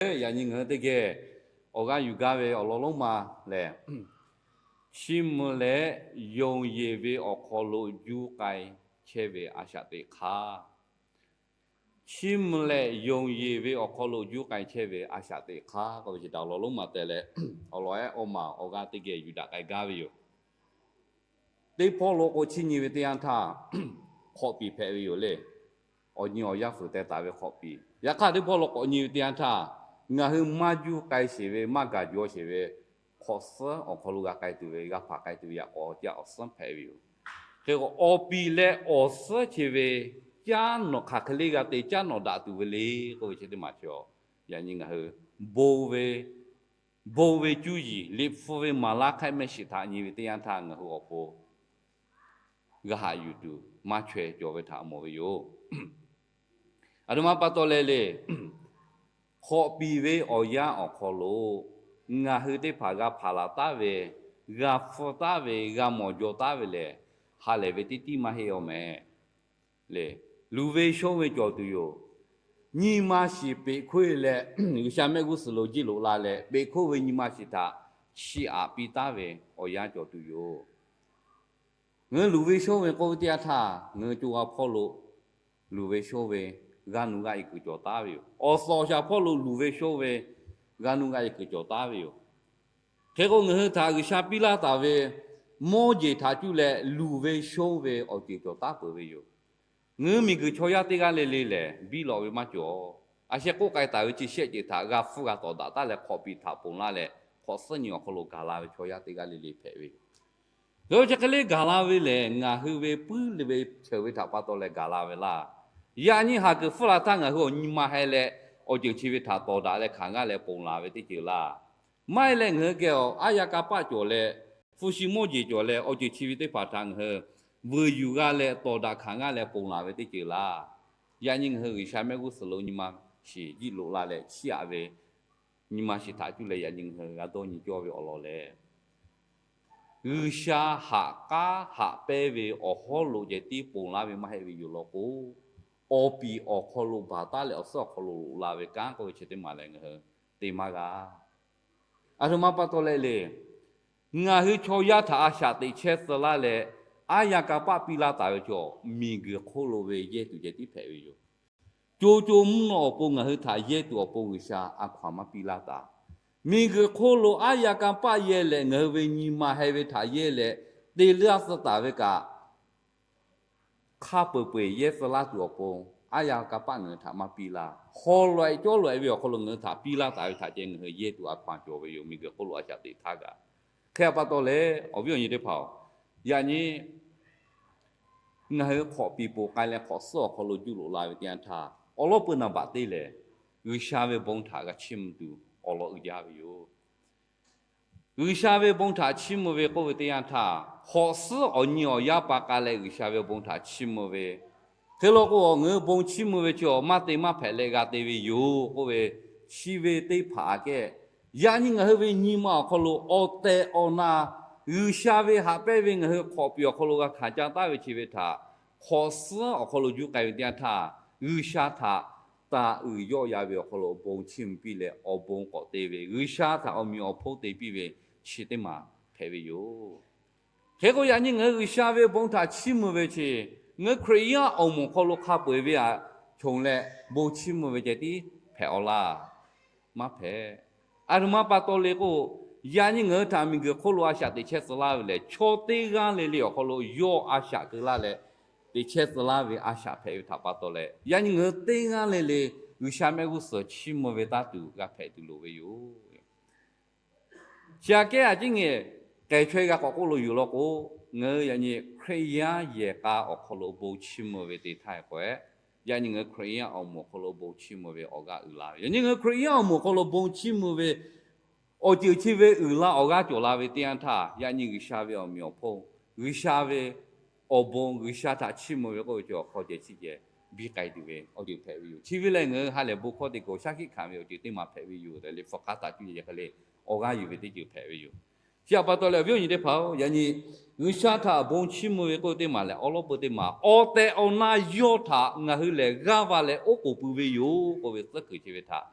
Yaꞈ nyi ngaˬ hui teˇ geh awˬ g'aˇ yuˬ gaˇ ve awˬ lawn lonˉ ma lehˬ, chiˇ mvuh leh yonˍ yeˬ ve awˬ hk'aw lo juˇ k'ai chehˇ ve a shaꞈ teꞈ hk'aˇ. Chiˇ mvuh leh yonˍ yeˬ ve awˬ hk'aw lo juˇ k'ai chehˇ ve a shaꞈ teꞈ hk'aˇ k'oˆ ve chi htaꞈ awˬ lawn lonˉ ma teh leh, awˬ lawn ehˉ awˇ maˬ awˬ g'aˇ teˇ geh yuˬ daꞈ k'ai gaˇ ve yoˬ. Teˇ hpawˇ lo k'o chiˇ nyi ve teˇ yanˇ htaˇ, hk'awꞈ piˍ hpehꞈ ve yoˬ le. Awˬ nyi awˬ yanˇ fuiˍ teh taˍ ve hk'awꞈ piˍ. Yaꞈ hk'aˇ teˇ hpawˇ lo k'awꞈ nyi ve teˇ yanˇ htaˇ, ngaˬ hui maˇ juˇ k'ai sheˍ ve, maˇ gaˬ jaw sheˍ ve, hk'awꞈ suhˉ awˬ hk'aw lo g'a k'ai tuˬ ve, g'a hpaˍ k'ai tuˬ ve yaꞈ k'aw caˇ awˬ suhˉ hpehꞈ ve yoˬ. Hk'e k'o, awˬ piˍ leh awˬ suhˉ che ve caˇ nawꞈ hk'aˬ hk'e le g'a te caˇ nawꞈ daꞈ tuˬ ve le k'oˆ ve chi teˇ maˬ chaw, yaꞈ nyi ngaˬ hui bon ve, bon ve cuˇ yiˍ liꞈ hpu ve maˍ laˇ hk'aˆ mehˆ shiˍ htaꞈ nyi ve teˇ yanˇ htaˇ ngaˬ hui awˬ pon g'a haꞈ yuˬ tuˬ maˇ chaweh cawˬ ve htaꞈ mawˬ ve yoˬ. Aˬ htoꞈ ma pa taw leh le, hk'awꞈ piˍ ve awˬ yanˇ awˬ hk'aw lo ngaˬ hui teˇ hpaˍ g'a hpaˍ laˬ taˉ ve, g'a hpfuh taˉ ve, g'a mawˬ jaw taˉ ve lehˬ, ha lehˬ ve teˇ tiˉ maˇ heˆ aˬ mehˍ le. Luˬ ve shonˇ ve cawˬ tuˬ yoˬ. Nyi ma shiˍ peꞈ hkoˇ leh G'uiˬsha mehˆ g'uˇ suhˍ lo jiˇ loꞈ la leh, peꞈ hkoˇ ve nyi ma shiˍ htaꞈ chiˇ aꞈ piˇ taˉ ve awˬ yanˇ cawˬ tuˬ yoˬ. Ngaˬ hui luˬ ve shonˇ ve k'oˆ ve teˇ yanˇ htaˇ, ngaˬ hui co ha hpawˇ lo luˬ ve shonˇ ve g'aˇ nuˇ g'aˇ e kuiˬ cawˬ taˉ ve yoˬ. Awˬ suhˍ awˬ shaˍ hpawˇ lo luˬ ve shonˇ ve g'aˇ nuˇ g'aˇ e kuiˬ cawˬ taˉ ve yoˬ. Hk'e k'o, ngaˬ hui htaꞈ G'uiˬsha piˇ laˇ taˍ ve mawˇ jeˬ htaꞈ cuˇ leh luˬ ve shonˇ ve awˬ ceuˬ cawˬ taˉ peuˬ ve yoˬ. Ngaˬ hui miˬguiˬ chaw yaˇ teˇ g'aˇ le le lehˬ, biˇ lawꞈ ve maˇ cawˬ. A sheh k'oˆ k'ai taˍ ve chi shehˆ ceuˬ htaꞈ g'a hpfuhˇ g'a tawˍ daꞈ taˉ leh hk'awꞈ piˍ htaꞈ ponˬ laˇ leh, hk'awꞈ suhˉ nyi awˬ hk'aw lo gaˬ la ve chaw yaˇ teˇ g'aˇ le le hpehꞈ ve yoˬ. Chi hk'e le gaˬ la ve lehˬ, ngaˬ hui ve puiˉ le ve cheuˬ ve htaꞈ pa taw leh gaˬ la ve laˇ. Yaꞈ nyi haˍ kuiˬ hpfuhˇ la htaˇ ngaˬ hui awˬ nyi ma heh leh, awˬ ceuˬ chi ve htaꞈ tawˍ daꞈ leh hkanˍ g'aˇ leh ponˬ laˬ ve teˇ ceuˬ laˇ. Maˇ heˆ leh ngaˬ hui geh awˬ aˉ yaˇ kanˇ paˆ cawˬ leh, hpu shi mawˇ jeˬ cawˬ leh, awˬ ceuˬ chi ve teˇ hpaˍ htaꞈ ngaˬ hui vuiˬ yuˬ g'a leh tawˍ daꞈ hkanˍ g'aˇ leh ponˬ laˬ ve teˇ ceuˬ laˇ. Yaꞈ nyi ngaˬ hui G'uiˬsha mehˆ g'uˇ suhˍ lo nyi ma shiˍ jiˇ loꞈ la leh chiˇ aꞈ ve nyi ma shiˍ htaꞈ cuˇ leh yaꞈ nyi ngaˬ hui g'a dawˇ nyi cawˇ ve awˬ lawn lehˬ, G'uiˬsha haꞈ k'aˉ haꞈ pehnˇ ve awˬ hawˉ lo ceh tiˉ ponˬ laˇ ve maˇ heˆ ve yoˬ law k'o, awˬ piˍ awˬ hk'aw lo baˬ taˉ leh awˬ suhˉ awˬ hk'aw lo loꞈ la ve kanˉ k'oˆ ve chi teˇ maˬ lehˬ ngaˬ hui te maˇ g'a. Aˬ htoꞈ ma pa taw leh le, ngaˬ hui chaw yaˇ htaꞈ a shaꞈ teꞈ chehˇ tcuh laˇ leh, aˉ yaˇ kanˇ paˆ piˇ laˇ taˍ ve chaw, miˬguiˬ hk'oˆ lo ve yehˇ tuˬ ceh tiˉ hpehꞈ ve yoˬ. Co co mvuhˇ naw awˬ pon ngaˬ hui htaꞈ yehˇ tuˬ awˬ pon G'uiˬsha a hkaw-anˬ maˇ piˇ laˇ taˍ. Miˬguiˬ hk'oˆ lo aˉ yaˇ kanˇ paˆ yehˇ leh ngaˬ hui ve nyi ma heh ve htaꞈ yehˇ leh te laˇ tcuh taˍ ve kaꞈ, hk'a peu-eˬ peu-eˬ yehˇ tcuh laˇ tuˬ awˬ pon aˉ yaˇ kanˇ paˆ ngaˬ hui htaꞈ maˇ piˇ laˇ. Haw loꞈ-e cawˇ loꞈ-e ve awˬ hk'aw lo ngaˬ hui htaꞈ piˇ laˇ taˍ ve htaꞈ ceh ngaˬ hui yehˇ tuˬ a hkaw-anˬ cawˬ ve yoˬ. Miˬguiˬ hk'oˆ lo a shaꞈ teꞈ htaˇ kaꞈ. Hk'e pa taw leh awˬ viˉ awˬ nyi teˇ hpaˍ-oˬ, yaꞈ nyi ngaˬ hui hk'awꞈ piˍ ponˬ k'ai leh hk'awꞈ suhˉ awˬ hk'aw lo juˇ loꞈ la ve teˇ yanˇ htaˇ, awˬ lawˉ peuˇ naˍ baꞈ teˇ lehˬ, G'uiˬsha ve bon htaꞈ g'a chiˇ mvuh tuˬ awˬ lawn uiˍ jaˇ ve yoˬ. G'uiˬsha ve bon htaꞈ chiˇ mvuh ve k'oˆ ve teˇ yanˇ htaˇ, hk'awꞈ suhˉ awˬ nyi awˬ yaˇ pa k'ai leh G'uiˬsha ve bon htaꞈ chiˇ mvuh ve, hk'e law k'o, ngaˬ hui bon chiˇ mvuh ve chi awˬ maˇ te maˇ hpehꞈ leh g'a te ve yoˬ k'oˆ ve, chi ve teˇ hpaˍ aꞈ kehˉ, yaꞈ nyi ngaˬ hui ve nyi ma awˬ hk'aw lo awˬ tehˬ awˬ na G'uiˬsha ve haꞈ pehnˇ ve ngaˬ hui hk'awꞈ piˍ awˬ hk'aw lo g'a hkanˍ caˇ taˉ ve chi ve htaꞈ hk'awꞈ suhˉ awˬ hk'aw lo juˇ k'ai ve teˇ yanˇ htaˇ, G'uiˬsha htaꞈ taˍ uiˍ yawˆ ya ve awˬ hk'aw lo bon chiˇ mvuh piˇ leh awˬ bon k'awꞈ te ve, G'uiˬsha htaꞈ awˬ meꞈ awˬ hponˇ te piˇ ve chi teˇ maˬ hpehꞈ ve yoˬ. Hk'e k'o, yaꞈ nyi ngaˬ hui G'uiˬsha ve bon htaꞈ chiˇ mvuh ve chi, ngaˬ hui Hkriꞈ yaˇ awˬ moˍ hk'aw lo hk'a peu-eˬ ve aꞈ chonˍ leh bon chiˇ mvuh ve ceh tiˉ hpehꞈ-aw laˇ. Maˇ hpehꞈ. Aˬ htoꞈ ma pa taw le k'o, yaꞈ nyi ngaˬ hui htaꞈ miˬguiˬ hk'oˆ lo a shaꞈ teꞈ chehˇ tcuh laˇ ve lehˬ, chaw teˇ g'aˇ le le awˬ hk'aw lo yawˇ a shaꞈ keu laˇ leh teꞈ chehˇ tcuh laˇ ve a shaꞈ hpehꞈ ve htaꞈ pa taw leh, yaꞈ nyi ngaˬ hui teˇ g'aˇ le le G'uiˬsha mehˆ g'uˇ suhˍ chiˇ mvuh ve taˇ tuˬ g'a hpehꞈ tuˬ loˍ ve yoˬ. Chi aꞈ kehˉ aꞈ ciˉ nyi k'ehˬ chaweh g'a k'awꞈ k'oˆ lo yuˬ law k'o, ngaˬ hui yaꞈ nyi Hkriꞈ yaˇ yehˬ k'a awˬ hk'aw lo bon chiˇ mvuh ve te htaˇ k'o-e, yaꞈ nyi ngaˬ hui Hkriꞈ yaˇ awˬ moˍ awˬ hk'aw lo bon chiˇ mvuh ve awˬ g'aˇ uiˍ la ve. Yaꞈ nyi ngaˬ hui Hkriꞈ yaˇ awˬ moˍ awˬ hk'aw lo bon chiˇ mvuh ve awˬ ceuˬ chi ve uiˍ la awˬ g'aˇ cawˬ la ve teˇ yanˇ htaˇ, yaꞈ nyi G'uiˬsha ve awˬ meꞈ awˬ hponˇ, G'uiˬsha ve awˬ bon, G'uiˬsha htaꞈ chiˇ mvuh ve k'oˆ ve chi awˬ hk'aw ceh chi ceh biˇ k'ai tuˬ ve awˬ ceuˬ hpehꞈ ve yoˬ. Chi ve lehˬ, ngaˬ hui ha lehˬ bon hkawˇ te k'o shaˉ hkiˆ hkanˍ ve awˬ ceuˬ teˇ maˬ hpehꞈ ve yoˬ tehꞈ, Liꞈ hpu hk'aˇ htaꞈ cuˇ yehˬ hk'e le awˬ g'aˇ yuˬ ve teˇ ceuˬ hpehꞈ ve yoˬ. Chi aꞈ pa taw leh awˬ viˉ awˬ nyi teˇ hpaˍ-oˬ, yaꞈ nyi G'uiˬsha htaꞈ bon chiˇ mvuh ve k'oˆ ve teˇ maˬ lehˬ, awˬ lawˉ peuˇ teˇ maˬ awˬ tehˬ awˬ na yawˇ htaꞈ ngaˬ hui lehˬ g'aˇ va leh oˉ k'oˍ pui ve yoˬ k'oˆ ve tcuhˉ kuiˬ chi ve htaꞈ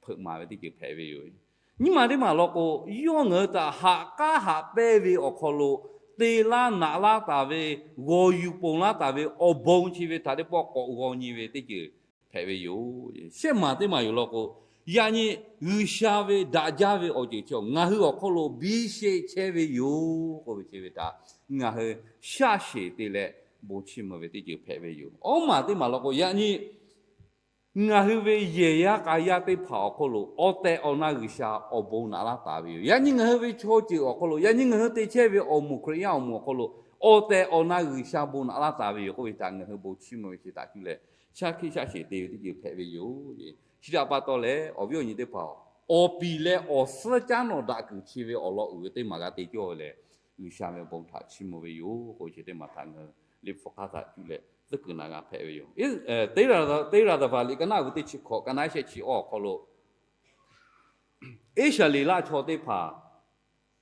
hpeuꞈ maˍ ve teˇ ceuˬ hpehꞈ ve yoˬ. Nyiˇ maˬ teˇ maˬ law k'o, yawˇ ngaˬ hui htaꞈ haꞈ k'aˉ haꞈ pehnˇ ve awˬ hk'aw lo te laˇ naꞈ laˇ taˍ ve, g'aw yuˬ ponˬ laˇ taˍ ve awˬ bon chi ve htaꞈ teˇ pawˆ k'awꞈ g'aw nyi ve teˇ ceuˬ hpehꞈ ve yoˬ. Shehˆ maˬ teˇ maˬ yoˬ law k'o, yaꞈ nyi G'uiˬsha ve daꞈ jaˇ ve awˬ ceuˬ chi ngaˬ hui awˬ hk'aw lo biˇ sheˆ chehˇ ve yoˬ k'oˆ ve chi ve htaꞈ ngaˬ hui shaˆ sheˍ te leh bon chiˇ mvuh ve teˇ ceuˬ hpehꞈ ve yoˬ. Awˇ maˬ teˇ maˬ law k'o, yaꞈ nyi ngaˬ hui ve yehˬ yaˇ k'a yaˇ teˇ hpaˍ awˬ hk'aw lo awˬ tehˬ awˬ na G'uiˬsha awˬ bon naꞈ laˇ taˍ ve yoˬ. Yaꞈ nyi ngaˬ hui ve chaw ceuˬ awˬ hk'aw lo, yaꞈ nyi ngaˬ hui te chehˇ ve awˬ moˍ Hkriꞈ yaˇ awˬ moˍ awˬ hk'aw lo awˬ tehˬ awˬ na G'uiˬsha bon naꞈ laˇ taˍ ve yoˬ k'oˆ ve htaꞈ ngaˬ hui bon chiˇ mvuh ve chi htaꞈ cuˇ leh shaˉ hkiˆ shaˉ sheˍ te ve teˇ ceuˬ hpehꞈ ve yoˬ. Chi htaꞈ pa taw leh awˬ viˉ awˬ nyi teˇ hpaˍ, awˬ piˍ leh awˬ suhˉ caˉ nawˬ daꞈ kuiˬ chi ve awˬ lawn uiˍ ve teˇ maˬ g'a te cawˇ ve lehˬ, G'uiˬsha ve bon htaꞈ chiˇ mvuh ve yoˬ k'oˆ ve chi teˇ maˬ htaꞈ ngaˬ hui Liꞈ hpu hk'aˇ htaꞈ cuˇ leh tcuhˉ kuiˬ na g'a hpehꞈ ve yoˬ. Teˇ Raˍzaˍvaˍ liꞈ ka naˉ uiˍ ve teˇ chi hkawꞈ, ka naˉ shehˆ chi awˇ awˬ hk'aw lo, Iˉsaˍreˍlaˆ chaw teˇ hpaˍ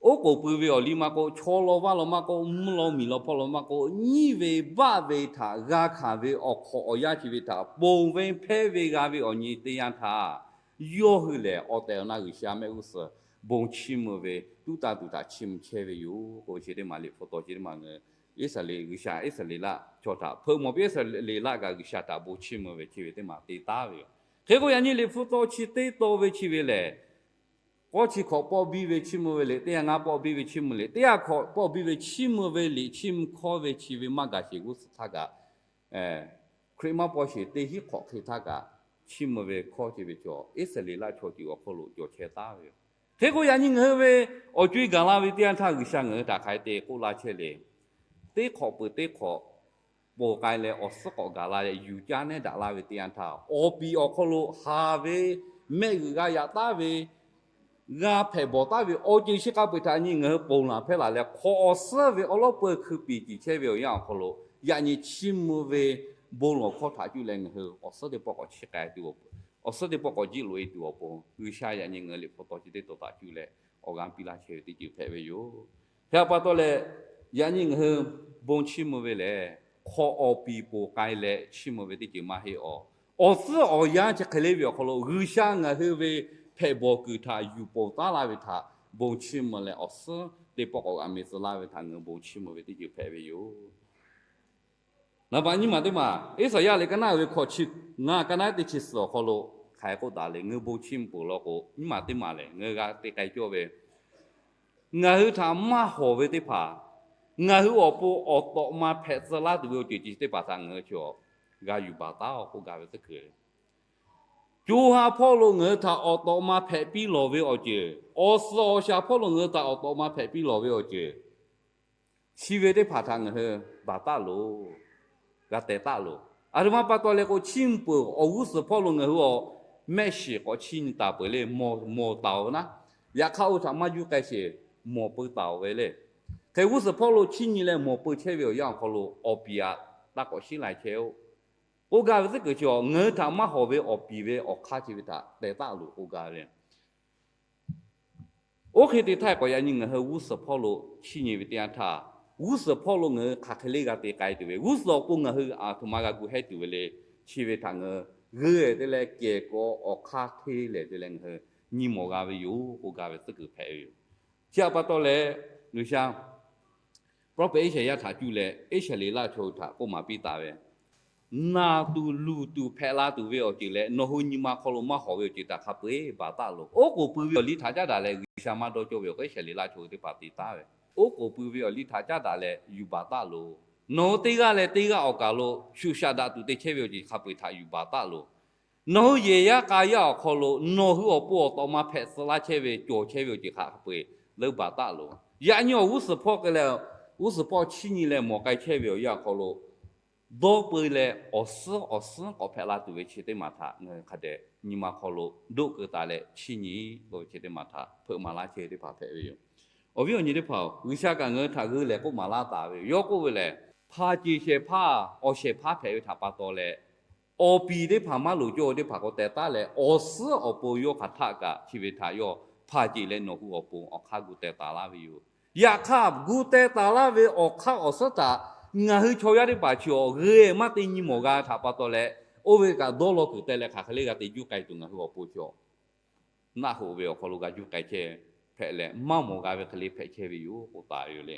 oˉ k'oˍ pui ve awˬ liˇ maˇ k'oˆ, chaw law vaˇ law maˇ k'oˆ, mvuhˇ law miˬ law hpawˇ law maˇ k'oˆ, nyiˇ ve baˆ ve htaꞈ g'a hkanˍ ve awˬ hk'awꞈ awˬ yanˇ chi ve htaꞈ ponˬ ve hpehˇ ve g'a ve awˬ nyi teˇ yanˇ htaˇ, yawˇ hui lehˬ awˬ tehˬ awˬ na G'uiˬsha mehˆ g'uˇ suhˍ bon chiˇ mvuh ve tuˉ tanˇ tuˬ htaꞈ chiˇ mvuh chehˇ ve yoˬ k'oˆ ve chi teˇ maˬ Liꞈ hpu taw chi teˇ maˬ ngaˬ hui Iˉsaˍreˍ, G'uiˬsha Iˉsaˍreˍlaˆ chaw htaꞈ hpeuꞈ mawˬ piˇ, Iˉsaˍreˍlaˆ kaꞈ G'uiˬsha htaꞈ bon chiˇ mvuh ve chi ve teˇ maˬ te taˉ ve yoˬ. Hk'e k'o, yaꞈ nyi Liꞈ hpu taw chi teˇ taw ve chi ve lehˬ, k'awˇ chi hkawꞈ pawˆ biˇ ve chiˇ mvuh ve liꞈ, teˇ yanˇ ngaˇ pawˆ biˇ ve chiˇ mvuh liꞈ, teˇ yanˇ hkawꞈ pawˆ biˇ ve chiˇ mvuh ve liꞈ chiˇ mvuh hkawˇ ve chi ve maˇ gaˬ sheˍ g'uˇ suhˍ htaˇ kaꞈ, Hkriꞈ maˇ paw sheˍ teˇ hinˉ hk'awꞈ hk'e htaˇ kaꞈ, chiˇ mvuh ve hkawˇ chi ve chaw Iˉsaˍreˍlaˆ chaw ceuˬ awˬ hk'aw lo cawˬ chehˇ taˉ ve yoˬ. Hk'e k'o, yaꞈ nyi ngaˬ hui ve awˬ co e gaˬ la ve teˇ yanˇ htaˇ G'uiˬsha ngaˬ hui htaꞈ hk'aˬ hk'e te k'oˆ laˇ chehˇ le. Teˇ hk'awꞈ peuˬ teˇ hk'awꞈ ponˬ k'ai leh awˬ suhˉ k'awꞈ gaˬ la leh yuˬ caˇ nehˉ daꞈ laˇ ve teˇ yanˇ htaˇ, awˬ piˍ awˬ hk'aw lo haˍ ve mehˆ g'uiˬ g'a yaꞈ taˉ ve, g'a hpehꞈ bawˬ taˉ ve awˬ ceuˬ chi hk'a peu-eˬ htaꞈ nyi ngaˬ hui ponˬ laˬ hpehˇ laˬ leh, hk'awꞈ awˬ suhˉ ve awˉ lawˉ peu hkui piˍ ciˍ chehˇ ve awˬ yanˇ awˬ hk'aw lo, yaꞈ nyi chiˇ mvuh ve bon lawˬ hkawˇ htaꞈ cuˇ leh ngaˬ hui awˬ suhˉ teˇ pawˆ k'awꞈ chiˇ k'ai tuˬ, awˬ suhˉ teˇ pawˆ k'awꞈ jiˆ loꞈ e tuˬ awˬ pon, G'uiˬsha yaꞈ nyi ngaˬ hui Liꞈ hpu taw chi teˇ taw htaꞈ cuˇ leh awˬ g'aˇ piˇ laˇ chehˇ ve teˇ ceuˬ hpehꞈ ve yoˬ. Hk'e pa taw leh, yaꞈ nyi ngaˬ hui bon chiˇ mvuh ve lehˬ, hk'awꞈ awˬ piˍ ponˬ k'ai leh chiˇ mvuh ve teˇ ceuˬ maˇ heˆ awˬ. Awˬ suhˉ awˬ yanˇ chi hk'e le ve awˬ hk'aw lo G'uiˬsha ngaˬ hui ve hpehꞈ bawˬ kuiˬ htaꞈ yuˬ ponˬ taˉ laˇ ve htaꞈ bon chiˇ mvuh leh, awˬ suhˉ teˇ pawˆ k'awꞈ g'a meh tcuh laˇ ve htaꞈ ngaˬ hui bon chiˇ mvuh ve teˇ ceuˬ hpehꞈ ve yoˬ. Naˍ baꞈ nyiˇ maˬ teˇ maˬ, Iˉsaˍyaˆ liꞈ ka naˉ uiˍ ve hkawꞈ chi ngaˇ, ka naˉ teˇ chi suhˍ awˬ hk'aw lo hk'aˬ hk'e k'oˆ taˍ le, ngaˬ hui bon chiˇ mvuh peuˬ law k'o, nyiˇ maˬ teˇ maˬ lehˬ ngaˬ hui g'a te k'ai cawˇ ve, ngaˬ hui htaꞈ maˇ hawˍ ve teˇ hpaˍ, ngaˬ hui awˬ pon awˬ tawꞈ ma hpehꞈ tcuh laˇ tuˬ ve awˬ ceuˬ ceuˬ chi teˇ hpaˍ htaꞈ ngaˬ hui chaw g'a yuˬ baˬ taˉ-oˬ k'oˆ gaˇ ve tcuhˉ kuiˬ. Co ha hpawˇ lo ngaˬ hui htaꞈ awˬ tawꞈ ma hpehꞈ piˇ lawˬ ve awˬ ceuˬ, awˬ suhˍ awˬ shaˍ hpawˇ lo ngaˬ hui htaꞈ awˬ tawꞈ ma hpehꞈ piˇ lawˬ ve awˬ ceuˬ, chi ve teˇ hpaˍ htaꞈ ngaˬ hui baˬ taˉ loˬ, g'a teh taˉ loˬ. Aˬ htoꞈ ma pa taw leh k'o, chiˇ mvuh peuˬ awˬ g'uˇ suhˍ hpawˇ lo ngaˬ hui awˬ mehˆ shiˍ k'awꞈ chiˇ nyi taˍ peuˬ le, mawˬ mawˬ taˍ-oˬ ve naˉ, yaꞈ hk'aˇ oˇ htaꞈ maˇ juˇ k'ai sheˍ, mawˬ peu taˍ-oˬ ve le. Hk'e g'uˇ suhˍ hpawˇ lo chiˇ nyi leh mawˬ peu chehˇ ve awˬ yanˇ awˬ hk'aw lo awˬ piˍ aꞈ taˇ k'awꞈ shiˉ lai chehˇ-oˆ k'oˆ gaˇ ve tcuhˉ kuiˬ chi, ngaˬ hui htaꞈ maˇ hawˍ ve awˬ piˍ ve awˬ hk'aˇ chi ve htaꞈ teh taˉ loˬ k'oˆ gaˇ ve. Oˇ hk'e te htaˇ k'awꞈ yaꞈ nyi ngaˬ hui g'uˇ suhˍ hpawˇ lo chiˇ nyi ve teˇ yanˇ htaˇ, g'uˇ suhˍ hpawˇ lo ngaˬ hui hk'aˬ hk'e le g'a te k'ai tuˬ ve, g'uˇ suhˍ awˬ pon ngaˬ hui aˬ htoꞈ ma g'a gu hehˉ tuˬ ve le, chi ve htaꞈ ngaˬ hui g'euˆ te leh kehˬ k'aw awˬ hk'aˇ hteˇ lehˬ te leh ngaˬ hui nyi mawˬ g'a ve yoˬ k'oˆ gaˇ ve tcuhˉ kuiˬ hpehꞈ ve yoˬ. Chi htaꞈ pa taw leh, G'uiˬsha prophet Iˉsaˍyaˆ htaꞈ cuˇ leh Iˉsaˍreˍlaˆ chaw hui htaꞈ k'oˆ maˍ piˇ taˍ ve, naˬ tuˬ luˬ tuˬ hpehꞈ la tuˬ ve awˬ ceuˬ leh nawˬ hui nyi ma hk'aw lo maˇ hawˍ ve awˬ ceuˬ htaꞈ hk'a peu-eˬ baˬ taˉ loˬ. Oˉ k'oˍ pui ve awˬ liˇ htaꞈ caˉ daꞈ leh, G'uiˬsha maˇ dawˇ cawˇ ve awˬ hk'e Iˉsaˍreˍlaˆ chaw hui teˇ hpaˍ te taˉ ve, oˉ k'oˍ pui ve awˬ liˇ htaꞈ caˉ daꞈ leh yuˬ baˬ taˉ loˬ. Nawˬ hui teˇ g'aˇ leh teˇ g'aˇ awˬ kaˬ lo shuˍ shaꞈ daꞈ tuˬ te chehˇ ve awˬ ceuˬ hk'a peu-eˬ htaꞈ yuˬ baˬ taˉ loˬ. Nawˬ hui yehˬ yaˇ k'a yaˇ awˬ hk'aw lo nawˬ hui awˬ pon awˬ tawꞈ ma hpehꞈ tcuh laˇ chehˇ ve cawˬ chehˇ ve awˬ ceuˬ hk'a peu-eˬ leuˉ baˬ taˉ loˬ. Yaꞈ nyi awˬ g'uˇ suhˍ hpawˇ k'ai leh, g'uˇ suhˍ hpawˇ chiˇ nyi leh mawˬ k'ai chehˇ ve awˬ yanˇ awˬ hk'aw lo dawˇ peu leh awˬ suhˉ awˬ suhˉ k'awꞈ hpehꞈ la tuˬ ve chi teˇ maˬ htaꞈ ngaˬ hui hk'a dehꞈ nyi ma hk'aw lo doˆ keu taˍ leh chiˇ nyi k'oˆ ve chi teˇ maˬ htaꞈ hpeuꞈ maˍ laˇ chehˇ ve teˇ hpaˍ hpehꞈ ve yoˬ. Awˬ viˉ awˬ nyi teˇ hpaˍ-oˬ, G'uiˬsha kaꞈ ngaˬ hui htaꞈ g'euˆ lehˬ k'oˆ maˍ laˇ taˍ ve yoˬ. Yawˇ k'oˆ ve lehˬ, hpaˍ ceˬ shehˍ hpaˇ awˬ shehˍ hpaˇ hpehꞈ ve htaꞈ pa taw leh, awˬ piˍ teˇ hpaˍ maˇ loˍ cawˇ ve teˇ hpaˍ k'o teh taˉ leh, awˬ suhˉ awˬ pon yawˇ hk'aˬ htaˆ kaꞈ chi ve htaꞈ yawˇ hpaˍ ceˬ leh nawˬ hui awˬ pon awˬ hk'aˇ gu teh taˍ laˇ ve yoˬ. Yaꞈ hk'aˇ gu teh taˍ laˇ ve awˬ hk'aˇ awˬ suhˉ htaꞈ ngaˬ hui chaw yaˇ teˇ hpaˍ chi awˬ g'euˆ maˇ te nyi mawˬ g'a ve htaꞈ pa taw leh, oˇ ve kaꞈ dawˇ law kuiˬ teh leh hk'aˬ hk'e le g'a te juˇ k'ai tuˬ ngaˬ hui awˬ pon chi awˬ naˆ hoꞈ ve awˬ hk'aw lo g'a juˇ k'ai chehˇ hpehꞈ leh, maˇ mawˬ g'a ve hk'e le hpehꞈ chehˇ ve yoˬ k'oˆ taˍ ve yoˬ le.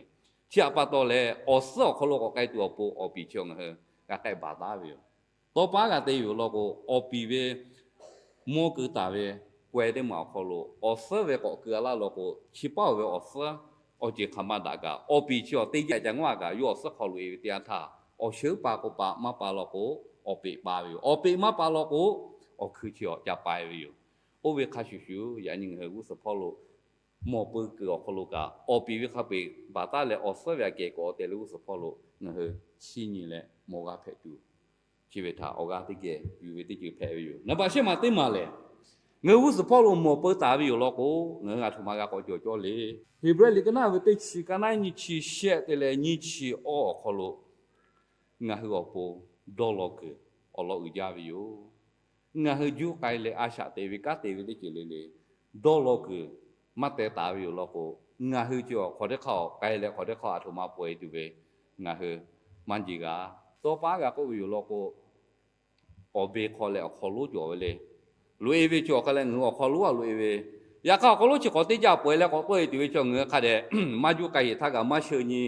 Chi htaꞈ pa taw leh, awˬ suhˉ awˬ hk'aw lo k'awꞈ k'ai tuˬ awˬ pon awˬ piˍ chi awˬ ngaˬ hui g'a k'ai baˬ taˉ ve yoˬ. Tawˇ paˉ g'a te ve yoˬ law k'o, awˬ piˍ ve mawˇ keu taˍ ve k'aweh teˇ maˬ awˬ hk'aw lo awˬ suhˉ ve k'awꞈ keu a laˇ law k'o, chi paˉ oˬ ve awˬ suhˉ awˬ ceuˬ hk'aˬ ma daꞈ kaꞈ, awˬ piˍ chi awˬ teˇ jaˇ ca ngawˉ kaꞈ, yawˇ awˬ suhˉ hk'aw loꞈ e ve teˇ yanˇ htaˇ, awˬ sheuˉ pa k'o pa maˇ pa law k'o, awˬ peꞈ pa ve yoˬ. Awˬ peꞈ maˇ pa law k'o, awˬ hkui chi awˬ ca pa e ve yoˬ. Oˇ ve hk'a shuˍ shuˍ, yaꞈ nyi ngaˬ hui g'uˇ suhˍ hpawˇ lo mawˬ peu kuiˬ awˬ hk'aw lo kaꞈ, awˬ piˍ ve hk'a peu-eˬ baˬ taˉ leh awˬ suhˉ ve aꞈ kehˬ k'awꞈ te leh g'uˇ suhˍ hpawˇ lo ngaˬ hui chiˇ nyi leh mawˬ g'a hpehꞈ tuˬ, chi ve htaꞈ awˬ g'aˇ teˇ geh yuˬ ve teˇ ceuˬ hpehꞈ ve yoˬ. Naˍ baꞈ shehˉ ma teˇ maˬ lehˬ, ngaˬ hui g'uˇ suhˍ hpawˇ lo mawˬ peu taˍ ve yoˬ law k'o, ngaˬ hui aˬ htoꞈ ma g'a k'awꞈ cawˬ cawˇ le. Heˍbrehˇ liꞈ ka naˆ ve teˇ chi, ka naˆ nyiˇ chi shehˆ te leh nyiˇ chi awˇ awˬ hk'aw lo ngaˬ hui awˬ pon dawˇ law kuiˬ awˬ lawn uiˍ jaˇ ve yoˬ. Ngaˬ hui juˇ k'ai leh a shaꞈ teꞈ ve kanˉ te ve teˇ ceuˬ le le, dawˇ law kuiˬ maˇ teh taˍ ve yoˬ law k'o, ngaˬ hui chi awˬ hk'aw teˇ hk'aˇ awˬ k'ai leh hk'aw teˇ hk'aˇ aˬ htoꞈ ma pawehˇ tuˬ ve ngaˬ hui maˇ jeˬ g'a. Tawˇ paˉ g'a k'oˆ ve yoˬ law k'o, awˬ be hk'aw leh awˬ hk'aw lonˉ cawˬ ve le. Loꞈ e ve chi awˬ hk'a leh ngaˬ hui awˬ hk'aw lonˉ a loꞈ e ve, yaꞈ hk'aˇ awˬ hk'aw lonˉ chi hk'awꞈ teˇ jaˇ pawehˇ leh k'awꞈ tawˆ e tuˬ ve chi ngaˬ hui hk'a dehꞈ maˇ juˇ k'ai sheˍ htaˇ kaꞈ maˇ sheu nyi,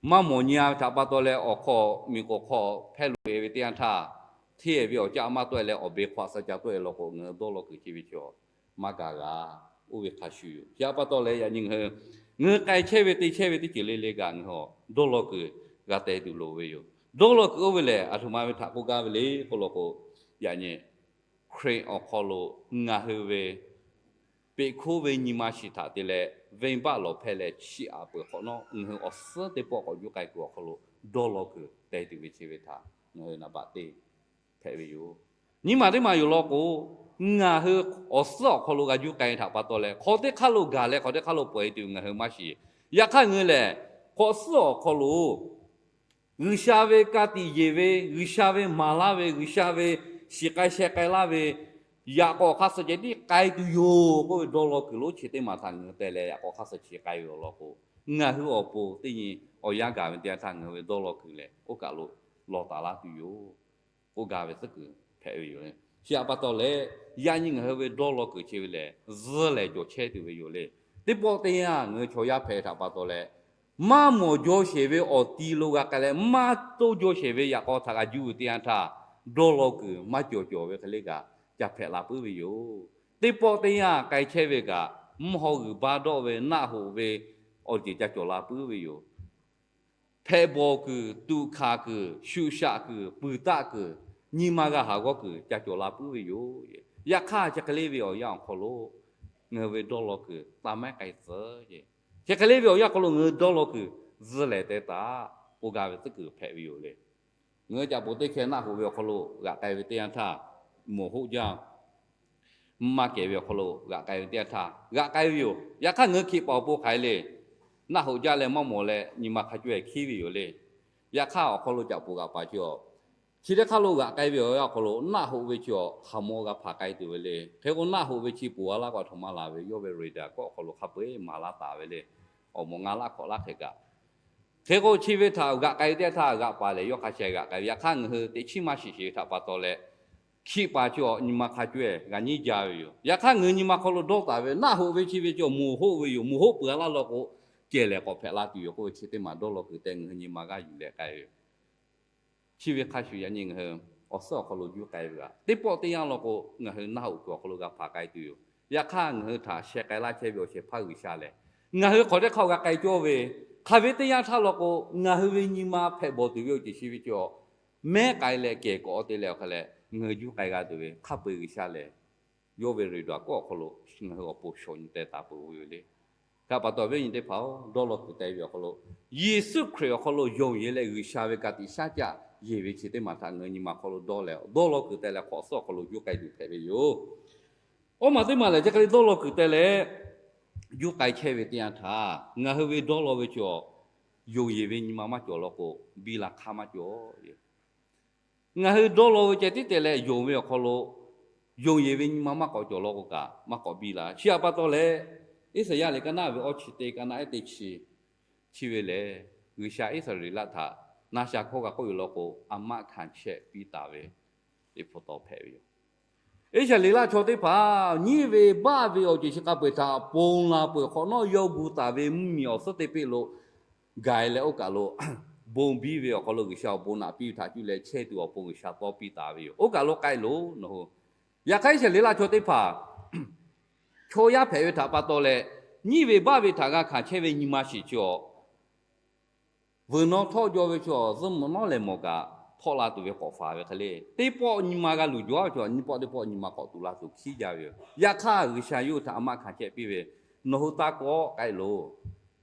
maˇ mawˬ nyi a ve htaꞈ pa taw leh awˬ hk'aw miˬ k'oˍ hk'aw hpehˇ loꞈ e ve teˇ yanˇ htaˇ, hteˇ e ve awˬ caˆ maˇ tawˆ e leh awˬ be hk'aw aꞈ suh ca tawˆ e law k'o, ngaˬ hui dawˇ law kuiˬ chi ve chi maˇ gaˬ g'a. Oˇ ve hk'a shuˍ yoˬ. Chi htaꞈ pa taw leh yaꞈ nyi ngaˬ hui, ngaˬ hui k'ai chehˇ ve te chehˇ ve teˇ ceuˬ le le kaꞈ ngaˬ hui dawˇ law kuiˬ g'a teh tuˬ loˍ ve yoˬ. Dawˇ law kuiˬ oˇ ve lehˬ, aˬ htoꞈ ma ve htaꞈ k'oˆ gaˇ ve le k'oˆ law k'o, yaꞈ nyi Hkriꞈ awˬ hk'aw lo ngaˬ hui ve peꞈ hkoˇ ve nyi ma shiˍ htaꞈ te leh venˇbaˆ lawˬ hpehˇ leh chiˇ aꞈ peuˬ hk'awꞈ nawˉ, ngaˬ hui awˬ suhˉ teˇ pawˆ k'awꞈ juˇ k'ai kuiˬ awˬ hk'aw lo dawˇ law kuiˬ teh tuˬ ve chi ve htaꞈ ngaˬ hui naˍ baꞈ te hpehꞈ ve yoˬ. Nyiˇ maˬ teˇ maˬ yoˬ law k'o, ngaˬ hui awˬ suhˉ awˬ hk'aw lo g'a juˇ k'ai htaꞈ pa taw leh, hk'aw teˇ hk'aˇ lo gaˬ leh hk'aw teˇ hk'aˇ lo pawehˇ tuˬ ngaˬ hui maˇ shiˍ. Yaꞈ hk'aˇ ngaˬ hui lehˬ, hk'awꞈ suhˉ awˬ hk'aw lo G'uiˬsha ve ka tiꞈ yeˬ ve, G'uiˬsha ve maˍ laˇ ve, G'uiˬsha ve shiˍ k'ai sheh k'ai laˇ ve, yaꞈ k'aw hk'aˇ suh ceh tiˉ k'ai tuˬ yoˬ k'oˆ ve dawˇ law kuiˬ lonˉ chi teˇ maˬ htaꞈ ngaˬ hui teh leh yaꞈ k'aw hk'aˇ suh chi k'ai ve awˬ lawn k'o, ngaˬ hui awˬ pon teˇ nyi awˬ yanˇ gaˬ ve teˇ yanˇ htaˇ ngaˬ hui ve dawˇ law kuiˬ lehˬ oˇ kaˬ lo lawˬ taˍ laˇ tuˬ yoˬ k'oˆ gaˇ ve tcuhˉ kuiˬ hpehꞈ ve yoˬ. Chi htaꞈ pa taw leh, yaꞈ nyi ngaˬ hui ve dawˇ law kuiˬ chi ve lehˬ zuhˇ lehˬ cawˬ chehˇ tuˬ ve yoˬ le. Teˇ pawˆ teˇ yanˇ ngaˬ hui chaw yaˇ hpehꞈ htaꞈ pa taw leh, maˇ mawˬ jaw sheˍ ve awˬ ti lo g'a k'ai leh, maˇ toˇ jaw sheˍ ve yaꞈ k'aw htaꞈ g'a juˇ ve teˇ yanˇ htaˇ, dawˇ law kuiˬ maˇ cawˬ cawˬ ve hk'e le kaꞈ ca hpehꞈ la puiˉ ve yoˬ. Teˇ pawˆ teˇ yanˇ k'ai chehˇ ve kaꞈ, mvuhˇ haw g'uiˬ baˇ dawˆ ve naˆ hoꞈ ve awˬ ceuˬ ca cawˬ la puiˉ ve yoˬ. Hpehꞈ bawˬ kuiˬ, tuꞈ hkanˍ kuiˬ, shuꞈ shaꞈ kuiˬ, puiˍ taˆ kuiˬ, nyi ma g'a haˍ g'awˇ kuiˬ ca cawˬ la puiˉ ve yoˬ. Yaꞈ hk'aˇ, chi hk'e le ve awˬ yanˇ awˬ hk'aw lo ngaˬ hui ve dawˇ law kuiˬ taˇ mehˉ k'ai tcuh. Chi hk'e le ve awˬ yanˇ hk'aw lo ngaˬ hui dawˇ law kuiˬ zuhˇ lehˬ teh taˍ k'oˆ gaˇ ve tcuhˉ kuiˬ hpehꞈ ve yoˬ le. Ngaˬ hui caꞈ poˍ teˇ hkeh naˆ hoꞈ ve awˬ hk'aw lo g'aꞈ k'ai ve teˇ yanˇ htaˇ, mawˬ hoˆ jaˇ maˇ kehˬ ve awˬ hk'aw lo g'aꞈ k'ai ve teˇ yanˇ htaˇ g'aꞈ k'ai ve yoˬ. Yaꞈ hk'aˇ, ngaˬ hui hkiˆ paˍ awˬ pon hk'aˬ hk'e le, naˆ hoꞈ jaˇ leh maˇ mawˬ leh nyi ma hk'a caweh hkiˉ ve yoˬ le. Yaꞈ hk'aˇ, awˬ hk'aw lo caꞈ poˍ g'aꞈ paˍ chi awˬ, chi teˇ hk'aˇ lo g'aꞈ k'ai ve awˬ yanˇ awˬ hk'aw lo naˆ hoꞈ ve chi awˬ hk'aˬ mawˇ g'a hpanˍ k'ai tuˬ ve le. Hk'e k'o, naˆ hoꞈ ve chi poˬ a laˇ k'o, aˬ htoꞈ ma laˬ ve, yawˇ ve radar kawˆ awˬ hk'aw lo hk'a peu-eˬ maˍ laˇ taˍ ve le. Awˬ mawˬ nga laˇ hk'awꞈ laˇ hk'e kaꞈ, hk'e k'o, chi ve htaꞈ g'aꞈ k'ai ve teˇ yanˇ htaˇ g'aꞈ paˍ lehˬ, yawˇ hk'a sheh g'aꞈ k'ai ve. Yaꞈ hk'aˇ, ngaˬ hui teꞈ chiˉ maˇ shiˍ sheˍ ve htaꞈ pa taw leh, hkiˆ paˍ chi awˬ nyi ma hk'a caweh g'a nyiˉ jaˇ ve yoˬ. Yaꞈ hk'aˇ, ngaˬ hui nyi ma hk'aw lo dawˇ taˍ ve naˆ hoꞈ ve chi ve chi awˬ moˍ hoˆ ve yoˬ. Moˍ hoˆ peuˬ a laˇ law k'o, cehˬ lehˬ k'awꞈ hpehꞈ la tuˬ yoˬ k'oˆ ve chi teˇ maˬ dawˇ law kuiˬ tehꞈ ngaˬ hui nyi ma g'aˇ yuˬ leh k'ai ve yoˬ. Chi ve hk'a shuˍ yaꞈ nyi ngaˬ hui awˬ suhˉ awˬ hk'aw lo juˇ k'ai ve kaꞈ, teˇ pawˆ teˇ yanˇ law k'o, ngaˬ hui naˆ hoꞈ kuiˬ awˬ hk'aw lo g'a hpanˍ k'ai tuˬ yoˬ. Yaꞈ hk'aˇ, ngaˬ hui htaꞈ sheh k'ai laˇ chehˇ ve awˬ shehˍ hpaˇ G'uiˬsha lehˬ, ngaˬ hui hk'awꞈ teˇ hk'aˇ g'a k'ai cawˇ ve, hk'aˬ ve teˇ yanˇ htaˇ law k'o, ngaˬ hui ve nyi ma hpehꞈ bawˬ tuˬ ve awˬ ceuˬ chi ve cawˬ mehˉ k'ai leh kehˬ k'awꞈ te leh awˬ hk'a leh ngaˬ hui juˇ k'ai g'a tuˬ ve hk'a peu-eˬ G'uiˬsha lehˬ, yawˇ ve radar kawˆ awˬ hk'aw lo ngaˬ hui awˬ pon shawˍ nyi teh taˍ peuˬ ve yoˬ le. Hk'e pa taw, viˉ nyi teˇ hpaˍ-oˬ, dawˇ law kuiˬ teh ve awˬ hk'aw lo, Yeˍsuˆ Hkriꞈ awˬ hk'aw lo yonˍ yeˬ leh G'uiˬsha ve ka tiꞈ shaˉ caˆ yeˬ ve chi teˇ maˬ htaꞈ ngaˬ hui nyi ma hk'aw lo dawˇ leh, dawˇ law kuiˬ teh leh hk'awꞈ suhˉ awˬ hk'aw lo juˇ k'ai tuˬ hpehꞈ ve yoˬ. Awˇ maˬ teˇ maˬ lehˬ, chi hk'e le dawˇ law kuiˬ teh leh juˇ k'ai chehˇ ve teˇ yanˇ htaˇ, ngaˬ hui ve dawˇ law ve chi awˬ, yonˍ yeˬ ve nyi ma maˇ cawˬ law k'o, biˇ la hk'aˇ maˇ cawˬ. Ngaˬ hui dawˇ law ve ceh tiˉ teh leh yonˍ ve awˬ hk'aw lo, yonˍ yeˬ ve nyi ma maˇ k'awꞈ cawˬ law k'o kaꞈ, maˇ k'awꞈ biˇ la. Chi htaꞈ pa taw leh, Iˉsaˍyaˆ liꞈ ka naˆ ve awˇ chi teˇ ka naˆ ehˉ teˇ chi, chi ve lehˬ, G'uiˬsha Iˉsaˍreˍlaˆ htaꞈ na sha hkawˇ g'a k'oˆ ve law k'o, a maˆ hkanˍ chehˇ piˇ taˍ ve teˇ hpu taw hpehꞈ ve yoˬ. Iˉsaˍreˍlaˆ chaw teˇ hpaˍ nyiˇ ve baˆ ve awˬ ceuˬ chi hk'a peu-eˬ htaꞈ ponˬ laˬ peuˬ hk'awꞈ nawˉ, yawˇ gu taˍ ve mvuhˇmiˬ awˬ suhˉ teˇ peˆ lo gaˬ-e leh, oˇ kaˬ lo bon biˇ ve awˬ hk'aw lo G'uiˬsha awˬ bon naꞈ piˇ ve htaꞈ cuˇ leh chehˇ tuˬ awˬ pon G'uiˬsha tawˇ piˇ taˍ ve yoˬ. Oˇ kaˬ lo k'ai loˬ nawˬ hui. Yaꞈ hk'aˇ Iˉsaˍreˍlaˆ chaw teˇ hpaˍ chaw yaˇ hpehꞈ ve htaꞈ pa taw leh, nyiˇ ve baˆ ve htaꞈ g'a hkanˍ chehˇ ve nyi ma shiˍ chi awˬ vuiˬ nawˉ htawˆ jaw ve chaw zuhˇ mvuhꞈ nawˉ lehˬ mawˬ kaꞈ, htawˆ la tuˬ ve k'awꞈ faˍ ve hk'e le. Teˇ pawˆ nyi ma g'a luˬ jaw ve chaw nyiˇ pawˆ teˇ pawˆ nyi ma k'awꞈ tuˬ la tuˬ hkiˉ jaˇ ve yoˬ. Yaꞈ hk'aˇ G'uiˬsha yawˇ hui htaꞈ a maˆ hkanˍ chehˇ piˇ ve, nawˬ hui taˇ kawˆ k'ai loˬ.